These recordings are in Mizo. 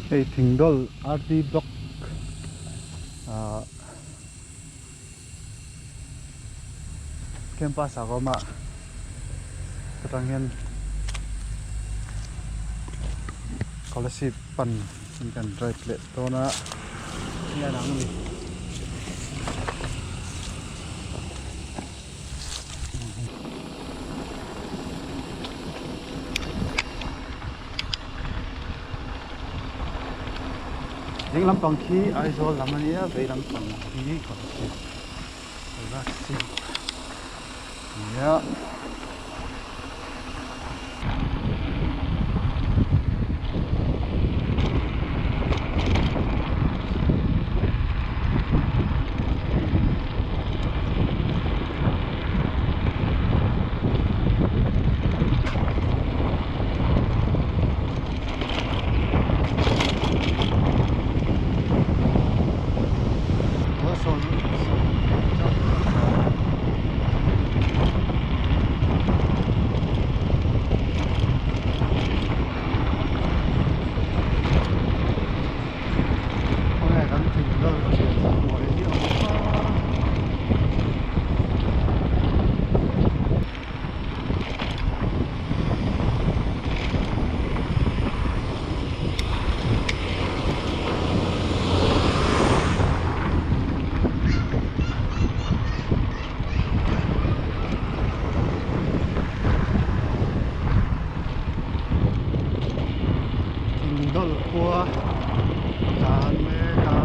Hei Thingdawl RD Block ah campus ah ka awm a chutah hian scholarship pan in kan drive leh dawn a hei a lang a ni. Ding lampang khi Aizawl lam a nia vei lampang hi Kolasib Kolasib a nia. Khawnge kan thing dal thian hnuai hi a awm a. Thingdawl khua tlan mek a.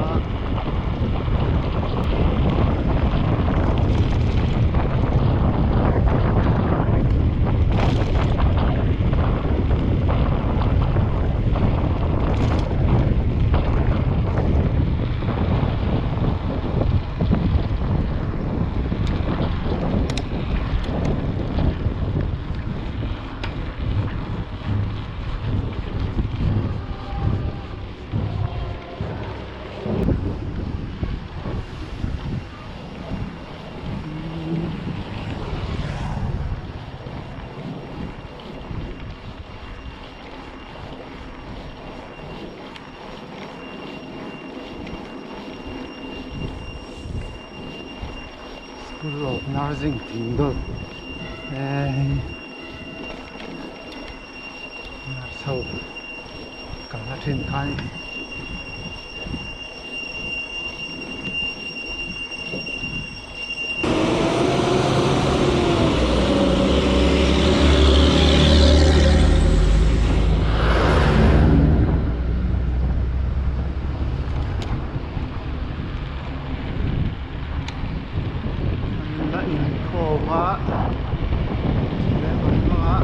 School of Nursing Thingdawl eee nurse ho kalna thin kha a ni. An la inkhawm a level hmangah.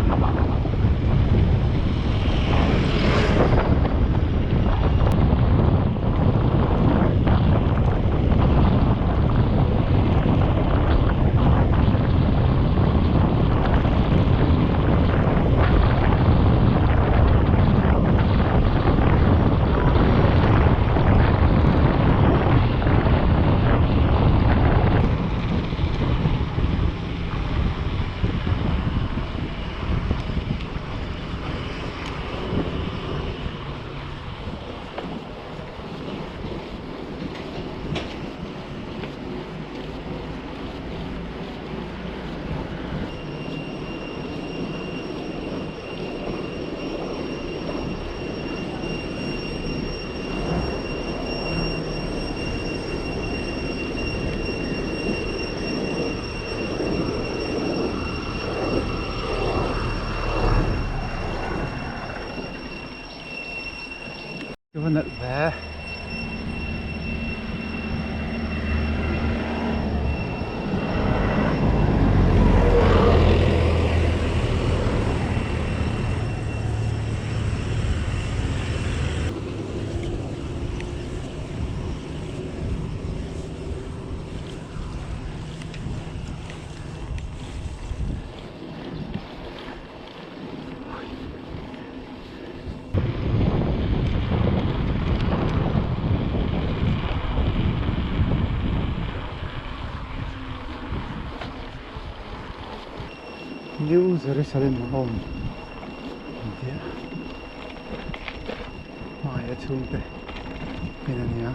Chu va nalh ve. New Jerusalem Home an tia hmai a. chhungte in a nia.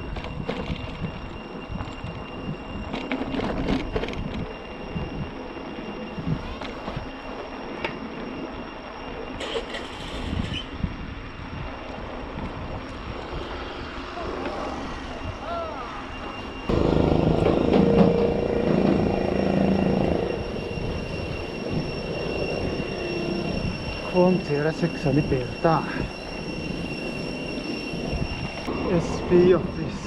Khuangchera section i pel ta SP office.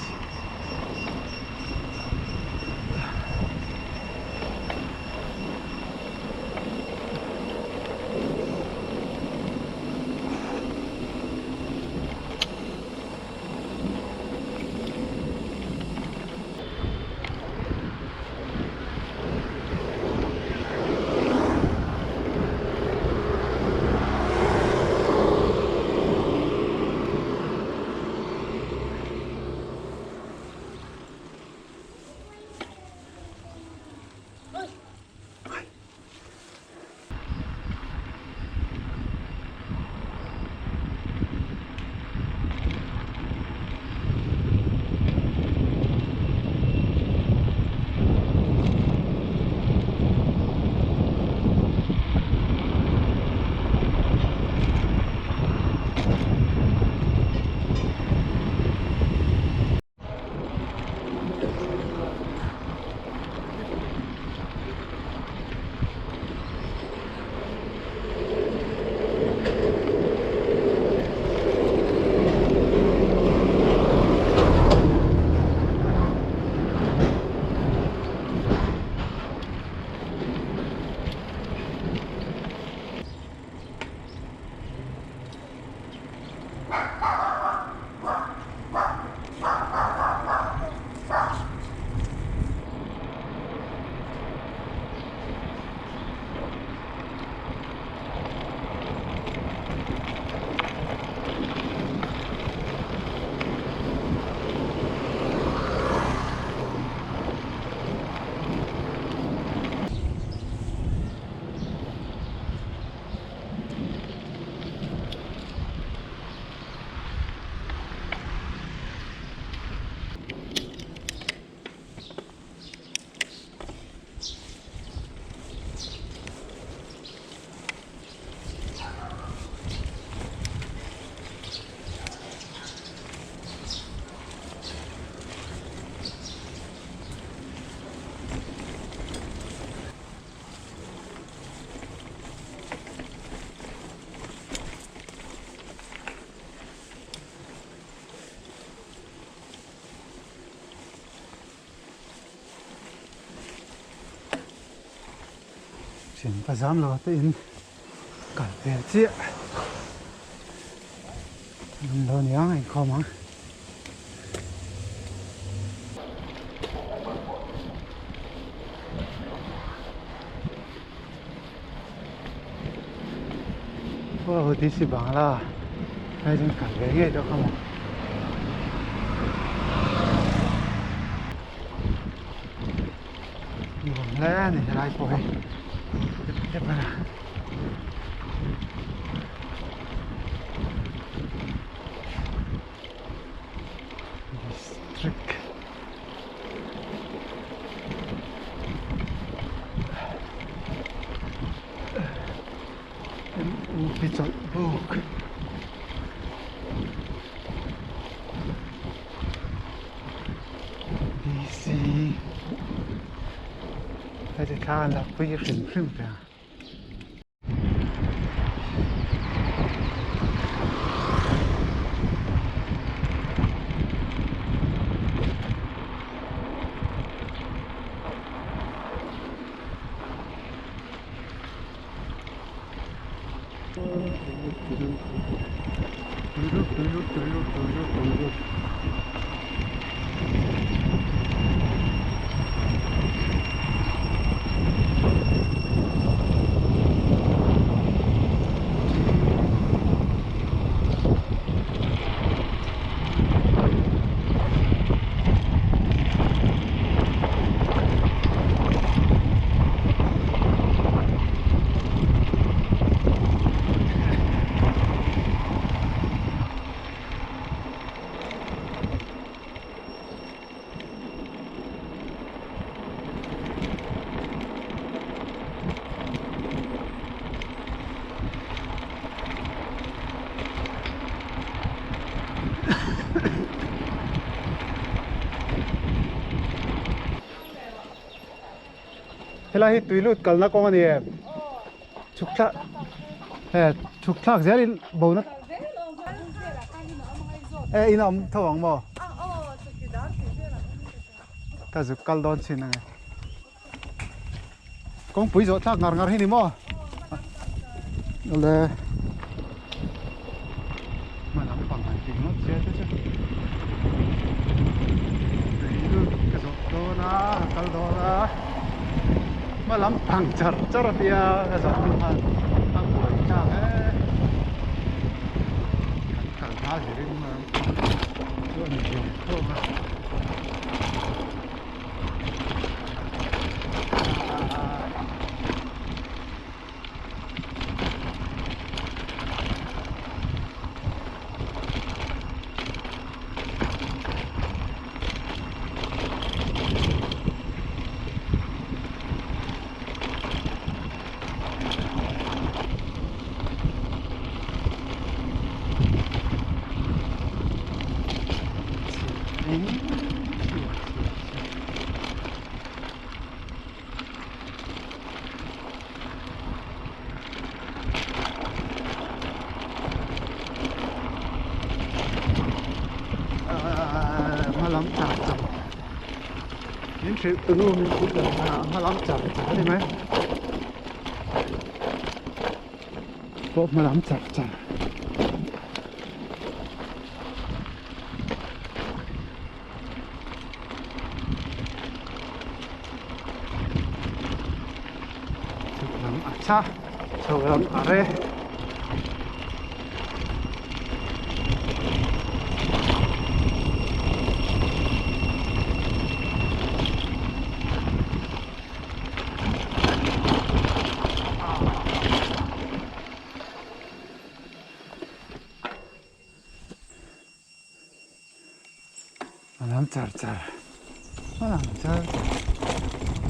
Sin ka zam lo te in kal vel chiah an awm lo aniang a inkhawm ang. Aw DC Bangla lai chuan kal ve ngei deuh kha maw. Nuam hle a ni helai pawh hi dep dep a ni. District MUP Chawlhbuk DC heti thla an lakpui hrim hrim ve a. Helai hi tui lut kalna kawng a ni em? Chhuk thlak he chhuk thlak zelin bona e in a awm tho ang maw? Ka zuk kal dawn chin ange. Kawngpui zawh thlak ngar ngar hi ni maw? Awle. Hma lampang han tih ngawt zia te chu. Tui lut ka zawh dawn a, ka kal dawn a. Hma lampang char char a tia ka zawh hnu khan a buai thlak e. Kan kal hma zirin hma lampang chu a ni ve tawk a. Hma lam char char min hrilh tunu min hrilh lo hma lam char char a ni mai pawh hma lam char char. Chhuk lam a tha chho lam a re. A lam char char a lam char char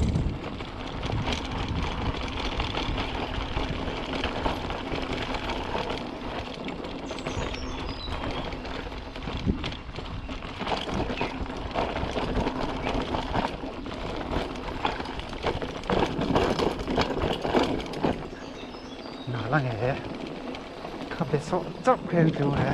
Nal a nge kha be sawh chauh khen chu he.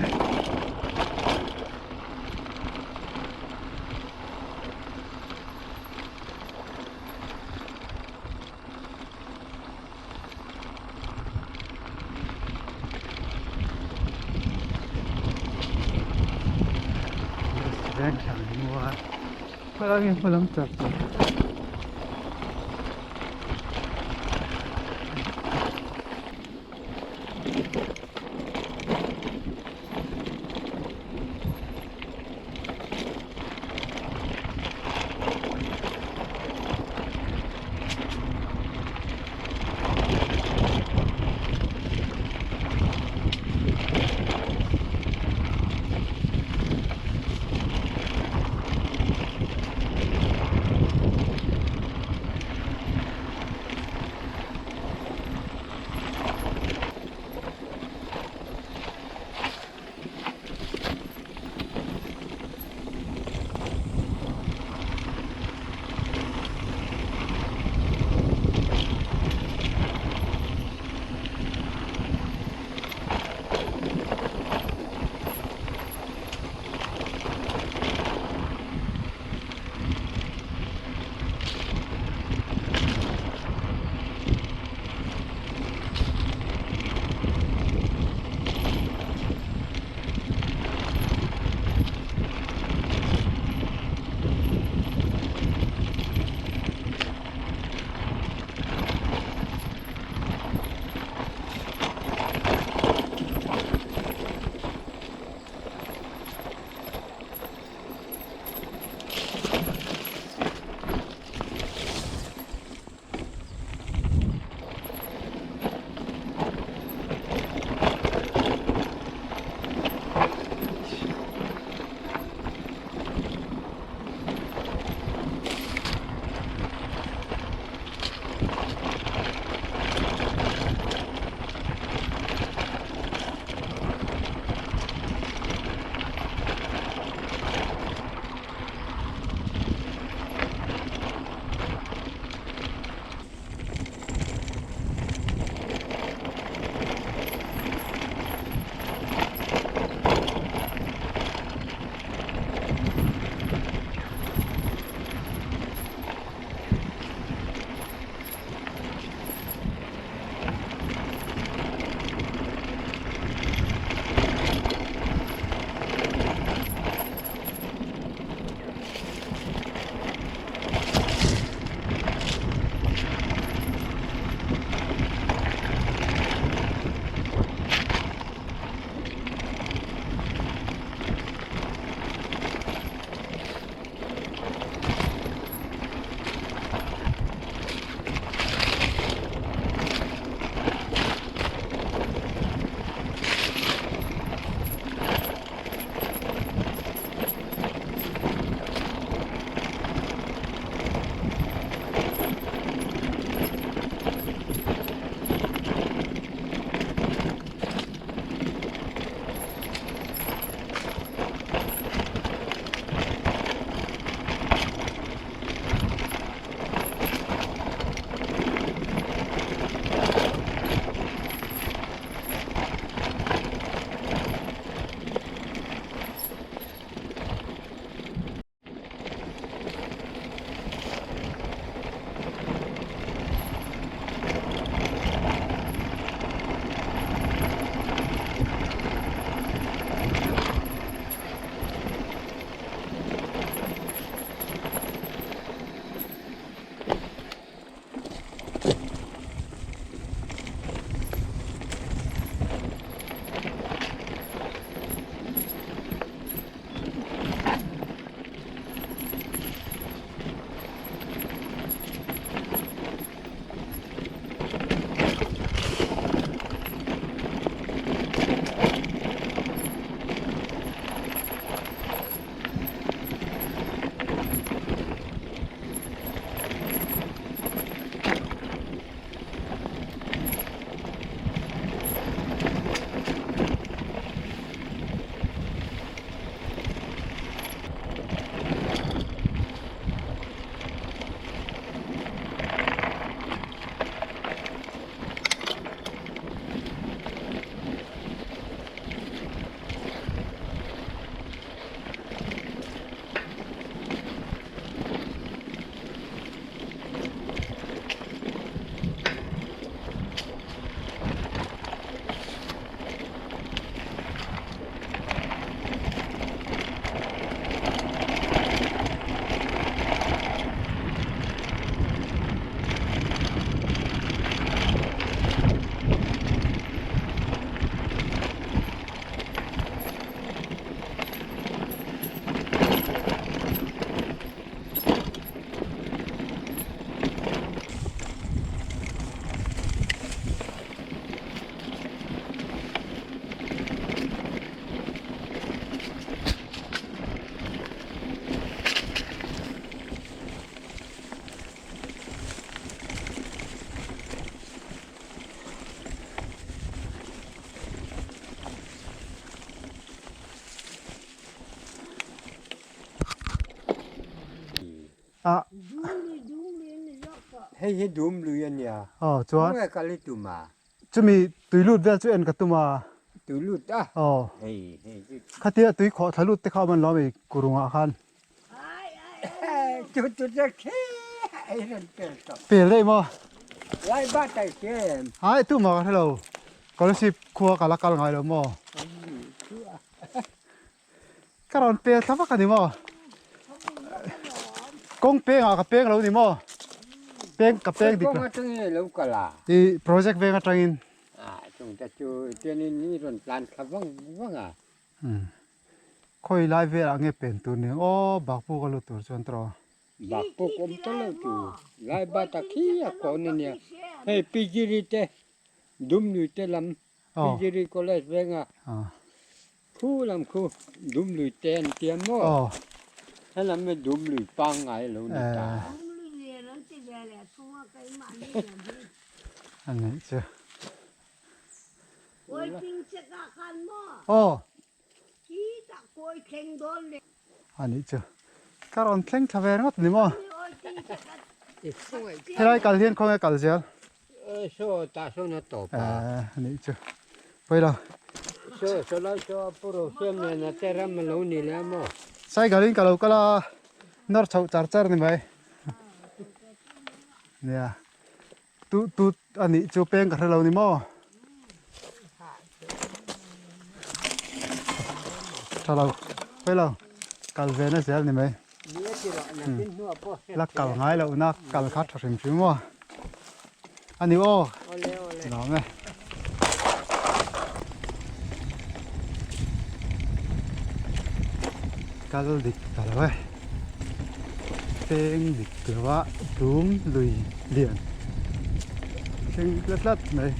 Veng thlang hi maw a hmalangin hmalam char char. A. Hei hi dum lui a nia. Aw chuan. Khawnge kal i tum a? Chumi tui lut vel chu en ka tum a. Tui lut a? Aw. Hei hei chu. Khatia tui khawh thla lut te kha awm an lo ami kurungah khan. Chu chu chu khi ei rawn pel tawh. Pel daih maw? Lai bat ai hria em? Ai tumah ka hre lo. Scholarship khua ka la kal ngai lo maw? Ka rawn pel thla vak a ni maw? Kawng pengah ka peng lo ni maw? Peng ka peng dik lo. Kawng atangin i lo kal a? I project veng atangin. Ah, chung te chu tianin i rawn tlan thla vang vang a. Khawi lai velah nge pen tur ni ang aw bakpu ka lut tur chuan tawh. Bakpuk awm ta lo chu lai bata khi a kawn a nia. Hei Pigiri te Dumnui te lam Pigiri College venga khu lam khu Dumnui te an tia maw? Helam hi Dumnui pangngai lo ni ta. A nih chu. Aw. A nih chu. Ka rawn thleng thla ve ringawt ni maw? Helai kal hian khawnge kal zel? Saw tah sawn a tawp a. A nih chu. Pawi lo. Saw saw lai saw a pu Rosiam nen a te ram a lo ni leh a maw? Cycle in ka lo kal a, nawr chhoh char char ni mai. Nia. Tu tu a nih chu peng ka hre lo ni maw? Tha lo, pawi lo, kal ve na zel ni mai. La kal ngai loh na kal kha tha hrim hrim maw? A ni aw, lawm e. Kal dik ta lo e. Peng dik lo a dum lui lian thleng tlat tlat mai.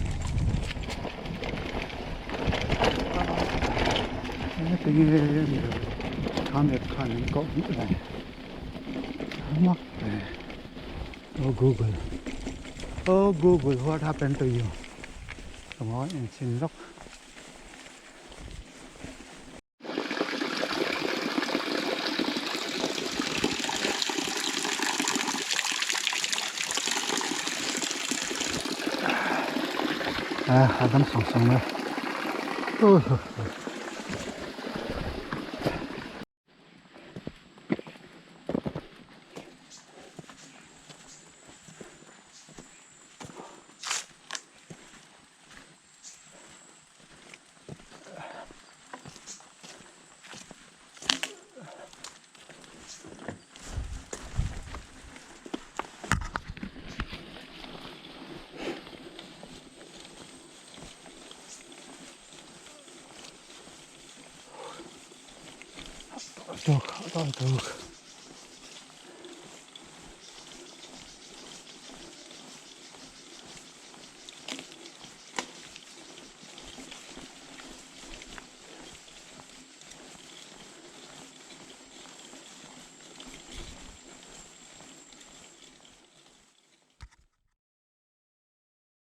Engati nge ni lo kha map khan an koh hmuh le mak ve oh google oh google what happened to you ka ngawi enchhin lawk. A dam sawng sawng mai Tuk, tuk, tuk.